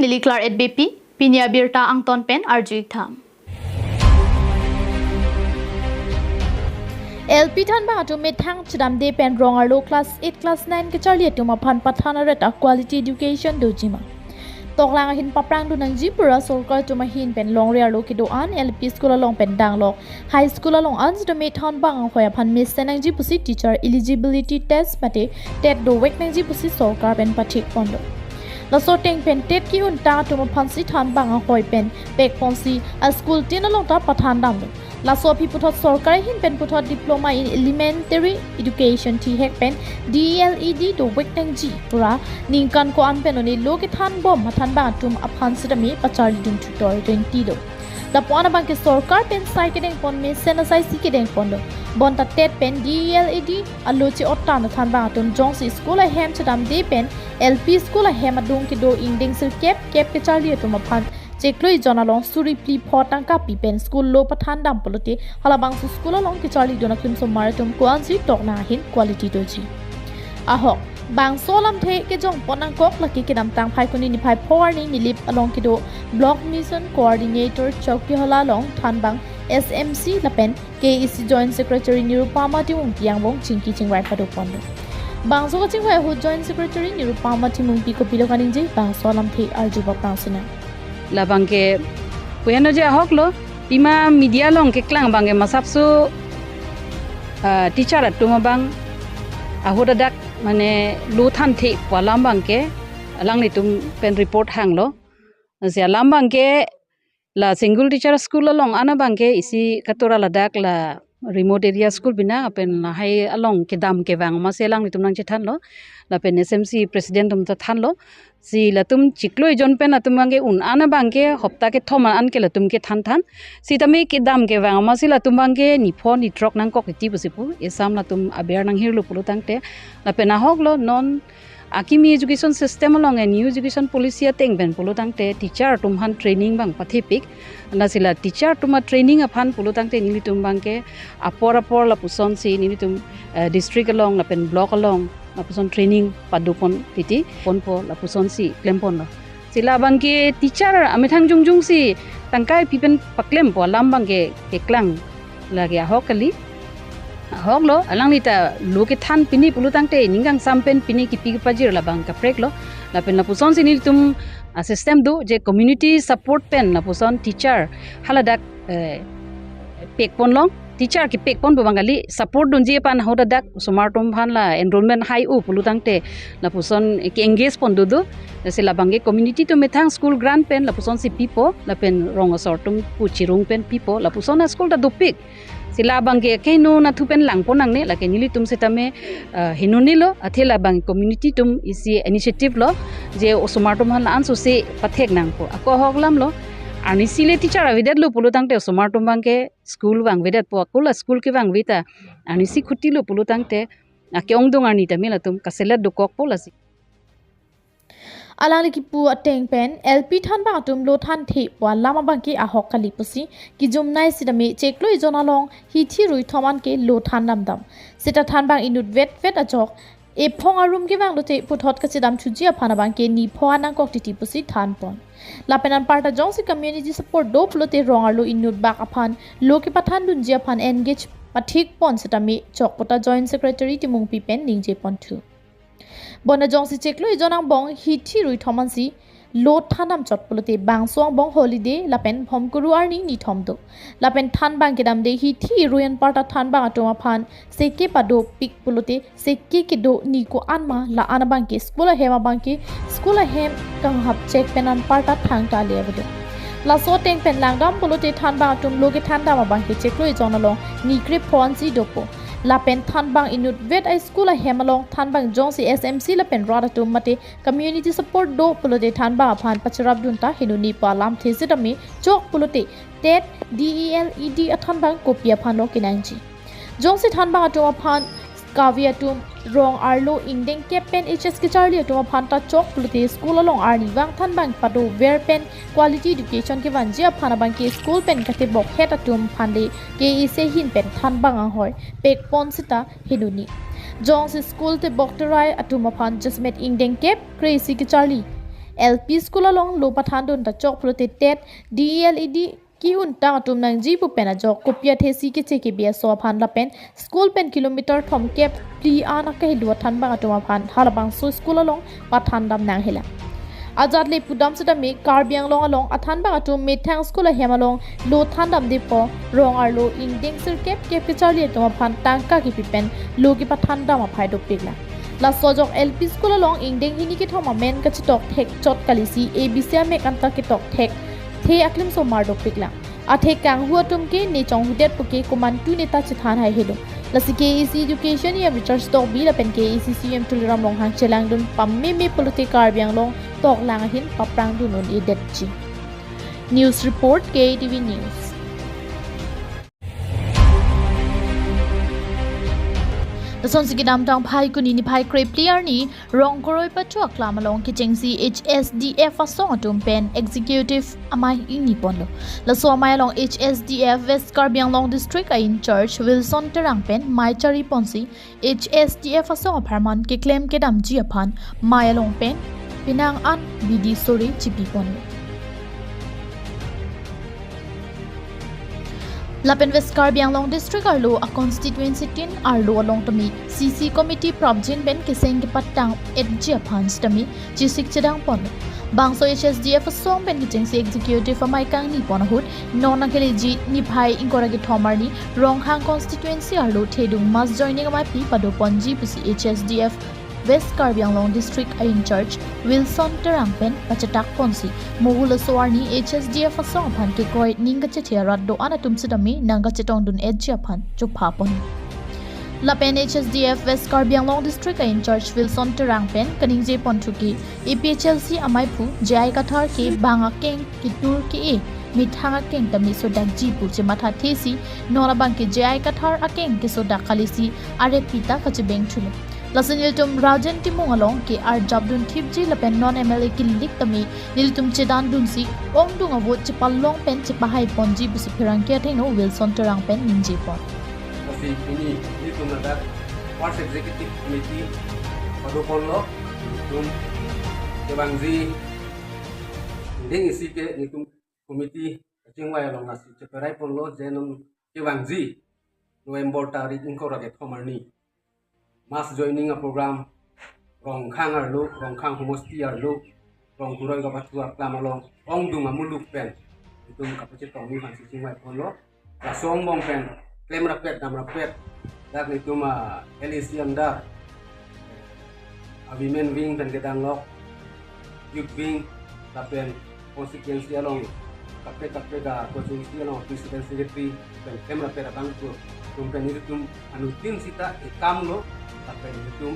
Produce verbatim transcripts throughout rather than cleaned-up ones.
Neli Claret Beypi, pini abirta angton pen arju-ik tha. L P thanbang atum methang chedamde pen rong arlo class eight, class nine kecharli atum aphan pathan aret a quality education dojima. Toklang ahin paprang dun nangji pura sorkar atum ahin pen longri arlo kedo-an L P school along pen danglok high school along an sitame thanbang ahoi aphan mesen nangji pusi teacher eligibility test mate TET dovek nangji pusi sorkar pen pathik pon do. Laso ateng pen TET ke-un ta atum aphansi thanbang ahoi pen pek ponsi a school tin along ta pathan damlo. Laso aphi puthot sorkar ahin pen puthot Diploma in Elementary Education thihek pen D E L E D dovek nangji pura ningkan ko-an pen one lo kethan bom athanbang atum aphan sitame pacharli dun thu toy twenty lo. Lapu-an abang ke sorkar pen sai kedeng pon mesen asai si kedeng ponlo. Bonta TET pen D E L E D alo che-ot tan athanbang atum jongsi school ahem chedamde pen L P school ahem adung kedo ingdeng sirkep kep kecharli atum aphan chiklo ejon along suri phli pho tangka pi pen school lo pathan dam pulote halabangso school along kecharli dun aklem osomar atum ko-ansi toklang ahin quality doji. Ahok bangso alamthe kejong pon nangkok lake kedamtang Phaikuni niphai pho arni Nilip along kedo Block Mission Coordinator Chokihola along thanbang S M C lapen K A A C Joint Secretary Nirupama Timungpi angbong chingki chingvai pado ponlo. Bangso kachingvai ahut Joint Secretary Nirupama Timungpi kopilo kaningje bangso alamthe arjubak tang sinang. Labang ke pu henlo je ahok lo, pima media along keklang abang ke masapso, ah, teacher atum abang ahut adak mane lo thanthe pu alam abang ke alanglitum pen report hanglo. Lasi alam abang ke la single teacher school along an abang ke isi katora ladak la remote area school bina pen lahai along kedam kevang masi alanglitum nangchethanlo. Lapen S M C president atum ta thanlo. Si latum chiklo ejon pen atum abang ke un an abang ke hopta kethom an ke latum kethan than. Sitame kedam kevang masi latum abang ke nipho nithrok nangkok titi pusi pu. Esam latum aber nanghirlo pulo tangte. Lapen ahok lo non akimi education system along a new education policy ateng pen pulo tangte teacher atum aphan training abang pathepik. Lasi la teacher atum a training aphan pulo tangte nelitum abang ke apor apor lapusonsi nelitum, eh, district along lapen block along lapuson training pado pon titi ponpo lapusonsi klem ponlo. Si labang ke teacher amethang jongjong si tangkai pi pen paklempo alam abang ke keklang lake ahok kali. Ahok lo, alangli ta lo kethan pini pulo tangte ning kangsam pen pini kipi kepajir labang kaprek lo. Lapen lapusonsi nelitum a system do je community support pen lapuson teacher haladak, eh, pek ponlong, teacher kepek ponpo abang kali, support dunji aphan ahut adak osomar atum aphan la enrollment hai-o pulo tangte lapuson ke-engage pon dodo. Lasi labang ke community atum methang school grant pen lapusonsi pipo lapen rong asor atum pu chirung pen pipo lapuson a school ta dopik. Si labang ke keno nathu pen lang pon nangne lake nelitum sitame, eh, henoni lo athe labang community atum isi initiative lo je osomar atum aphan la-an sose pathek nangpo. Ako ahok alam lo, arnisi le teacher avedetlo pulo tangte osomar atum abang ke school vangvedetpo, ako la school kevangve ta arnisi khuti lo pulo tangte ake-ongdung arni tame latum kaselet dokokpo lasi. Alangli kipu ateng pen L P thanbang atum lo thanthe pu alam abang ke ahok kali pusi kijumnai sitame chiklo ejon along hithi rui thom an ke lo than damdam. Seta thanbang inut vetvet ajok ephong arum kevang lote puthot kachedam thuji aphan abang ke nipho an nangkok titi pusi than pon. Lapen anparta jongsi community support do pulote rong arlo inut bak aphan lo kepathan dunji aphan engage pathik pon sitame chokpo ta Joint Secretary Timungpi pen ningje pon thu. Bonta jongsi chiklo ejon angbong hithi rui thom ansi lo than damchot pulote bangso angbong holiday lapen Bhomkuru arni nithom do. Lapen thanbang kedamde hithi rui anparta thanbang atum aphan seke padopik pulote seke kedo ni ko-an ma la-an abang ke school ahem abang ke school ahem kanghap chek pen anparta thangta le avedo. Laso ateng pen langdam pulote thanbang atum lo kethan dam abang ke chiklo ejon along ni krepho ansi dopo. Lapen thanbang inut vet a school ahem along thanbang jongsi S M C lapen rat atum mate community support do pulote thanbang aphan pacharap dun ta henoni pu alamthe sitame chok pulote TET, D E L E D athanbang kopi aphan lo kenangji. Jongsi thanbang atum aphan kave atum rong arlo ingdeng kep pen H S kecharli atum aphan ta chok pulote school along arnivang thanbang padover pen quality education kevanji aphan abang ke school pen katebok het atum aphan le K A A C ahin pen thanbang ahoi pek pon seta henoni. Jongsi school tebok terai atum aphan jasemet ingdeng kep kre-isi kecharli L P school along lo pathandun ta chok pulote TET, D E L E D ki-un tang atum nangji pu pen ajok kopi athesi keche kebi aso aphan lapen school pen kilometer thomkep phli an akahelo athanbang atum aphan halabangso school along pathandam nanghelang. Ajat le pudam setame Karbi Anglong along athanbang atum methang school ahem along lo thandamdepo, rong arlo ingdeng sirkep kep kecharli atum aphan tangka kipi pen lo kepathandam aphai dopiklang. Laso ajok L P school along ingdeng hini kethom amen kachetok thek chot kalisi A B C amek anta ketok thekthe aklimso mar dopiklang. Athe kanghu atum ke ne chonghudet puke komantu neta chethan hai helo. Lasi K A A C Education E M Richard Tokbi lapen K A A C C E M Tuliram Ronghang chelangdun pameme pulote Karbi Anglong toklang ahin paprangdun un-edetji. News report, K A T V News. Lasonsi kedamtang Phaikuni niphai krephli arni Rongkoroi Pachu aklam along kechengsi H S D F asong atum pen executive amei ingni ponlo. Laso amei along H S D F West Karbi Anglong District a-in-charge Wilson Terang pen mei chari ponsi H S D F asong apharman keklem kedamji aphan mei along pen penang an bidi sore chipi ponlo. Lapen West Karbi Anglong District arlo a constituency tin arlo along tame C C committee prapjin pen keseng kepatang-etji aphan sitame chesik chedang ponlo. Bangso H S D F asong pen kechengsi executive amei kangni pon ahut non akeleji niphai ingkoi ra kethom arni Ronghang constituency arlo thedung mass joining ameipi pado ponji pusi H S D F West Karbi Anglong District a-in-charge Wilson Terang pen pachetak ponsi, mohu laso arni H S D F asong aphan kekroi ning kachethe arat do-an atum sitame nangkachetongdun-etji aphan chopha pon. Lapen H S D F West Karbi Anglong District a-in-charge Wilson Terang pen kaningje ponthu ke A P H L C ameiphu J I Kathar ke bang akeng ketur ke-e methang akeng tame sodakji pu chemathathesi non abang ke J I Kathar akeng kesodak kalisi arepita kachebeng thulo. Lasi nelitum Rajen Timung along ke arjapdun thipji lapen non M L A kilik tame nelitum chedandunsi ongdung a-vote chepalong pen chepahai ponji pusi pherangke athengno Wilson Terang pen ningje pon. Lasi pini nelitum ladak First Executive Committee pado ponlo, nelitum kevangji ingdeng isi ke nelitum committee kachingvai along lasi cheperai ponlo, je non kevangji November tarik ingkoi ra kethom arni mass joining a-program Rongkhang arlo, Rongkhang homosti arlo, Rongkoroi Pachu aklam along ongdung amuluk pen nelitum kapachetongji aphansi chingvai ponlo. Laso angbong pen klem rapet dam rapet dak nelitum a-L A C under a-women wing pen kedang lok, youth wing, lapen constituency along kaprek kaprek a-constituency along president secretary pen klem rapet abang atum pen nelitum anuttin sita ekamlo, lapen nelitum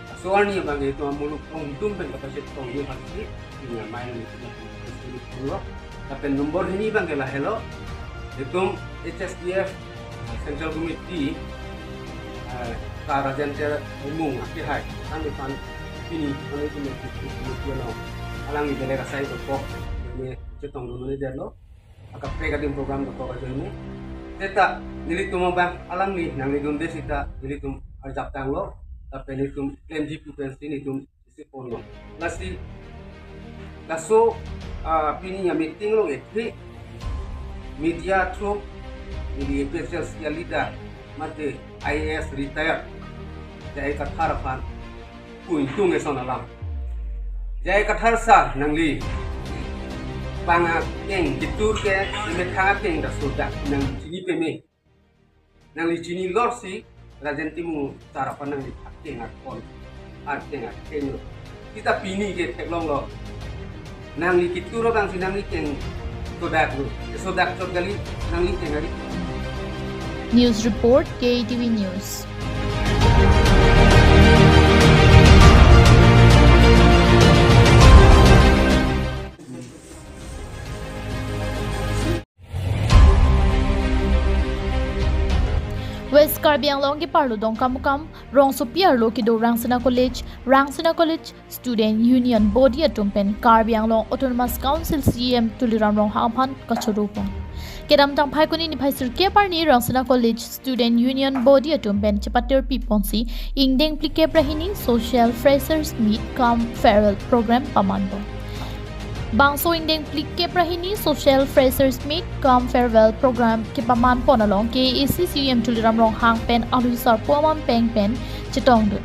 laso arni abang nelitum amuluk ongdung pen kapachetongji aphansi pini amei nelitum lo. Lapen number hini abang ke lahelo, nelitum H S D F Central Committee, eh, ka Rajen Timung akehai, kan depan pini, kan nelitum H S D F Committee along alangli belek asai dokok, ini chetongdun-edetlo, akaprek adim program dokok ajoine. Seta nelitum abang alangli nangledunde sita nelitum arjaptanglo, lapen nelitum klemji pu pensi nelitum isi ponlo. Lasi laso, ah, pini a-meeting along ekhi media through neli A P H L C a-leader mate I A S retired J I Kathar aphan pu ingtung eson alam. J I Kathar sir, nangli bang akeng ketur ke methang akeng ta sodak nangli chini peme. Nangli chini lorsi Rajen Timung sir aphan nangli akeng akon, akeng akeng lo. Sita pini ke theklonglo. Nangli ketur abangsi nangli keng sodaklo. Sodak chot kali, nangli keng ari. News report, K A T V News. West Karbi Anglong keparlo Dongkamukam rongsopi arlo kedo Rangsina College, Rangsina College Student Union Body atum pen Karbi Anglong Autonomous Council C E M Tuliram Ronghang aphan kachoro pon. Kedamtang Phaikuni niphai sirkep arni Rangsina College Student Union Body atum pen chepatirpi ponsi ingdeng phlikep ra hini social freshers meet cum farewell program paman pon. Bangso ingdeng phlikep ra hini Social Freshers Meet cum Farewell Program kepaman pon along K A A C C E M Tuliram Ronghang pen alwi sarpo aman peng pen chetongdun.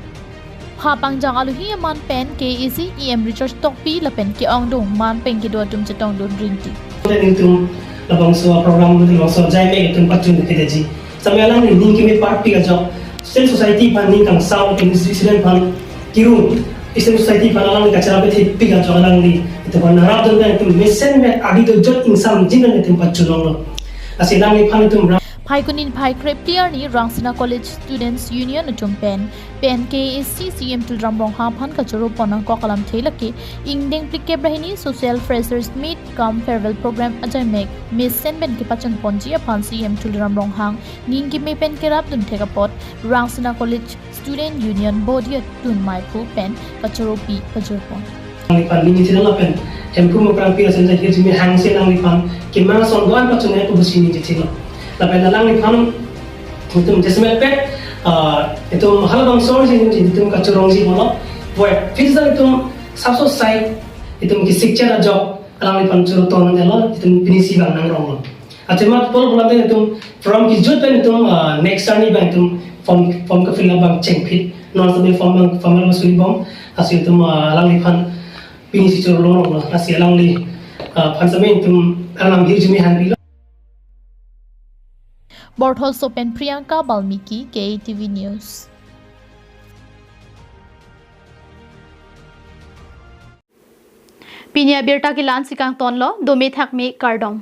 Pha pangjang alohi aman pen K A A C E M Richard Tokbi lapen ke-ongdung manpeng kedo atum chetongdun rinti. Nelitum labangso program, labangso ajaimek itum pachun kedaji. Same alangli ning keme parpik ajok, student society aphan ning kangsam, student aphan kiru, student society aphan alangli kacharap thepik ajok alangli itum aphan nangrapdun pen itum mesenbet adi dojot ingsamjin pen itum pachun longlo. Lasi alangliphan itum ra- Phaikuni niphai krepli arni Rangsina College Students Union atum pen pen K A A C C E M Tuliram Ronghang aphan kachoro pon nangkok alamthe lake ingdeng phlikep ra hini Social Freshers Meet cum Farewell Program ajaimek mesen pen kepachun ponji aphan C E M Tuliram Ronghang ning keme pen kerapdun thek apot Rangsina College Student Union body atun maiphu pen kachoropi pajor pon. Alangliphan neli channel lapen Hemphu Mokrangpi asen jahir jimi hangse alangliphan kemang ason do-an pachun nangji pusi neli channel. Lapen alangliphan itum jasemet pet, ah, itum halabangso arni itum kachorongji pulo. Boy, phisa itum sapso sai itum ke sikcha ajok alangliphan choro ton nanglo, itum pinisi bang nangronglo. Achemat pol pulote itum form kejut pen itum, ah, next arni bang itum form, form ke fill up bang chengphit. Non sami form bang, form bang suri bom. Lasi itum, ah, alangliphan pinisi choro longronglo. Lasi alangli, ah, phan sami itum alam hirjume hangpilo. Bortholso pen Priyanka Balmiki, K A T V News. Pini abirta ke la-ansi kangtonlo, dome thakme kardom.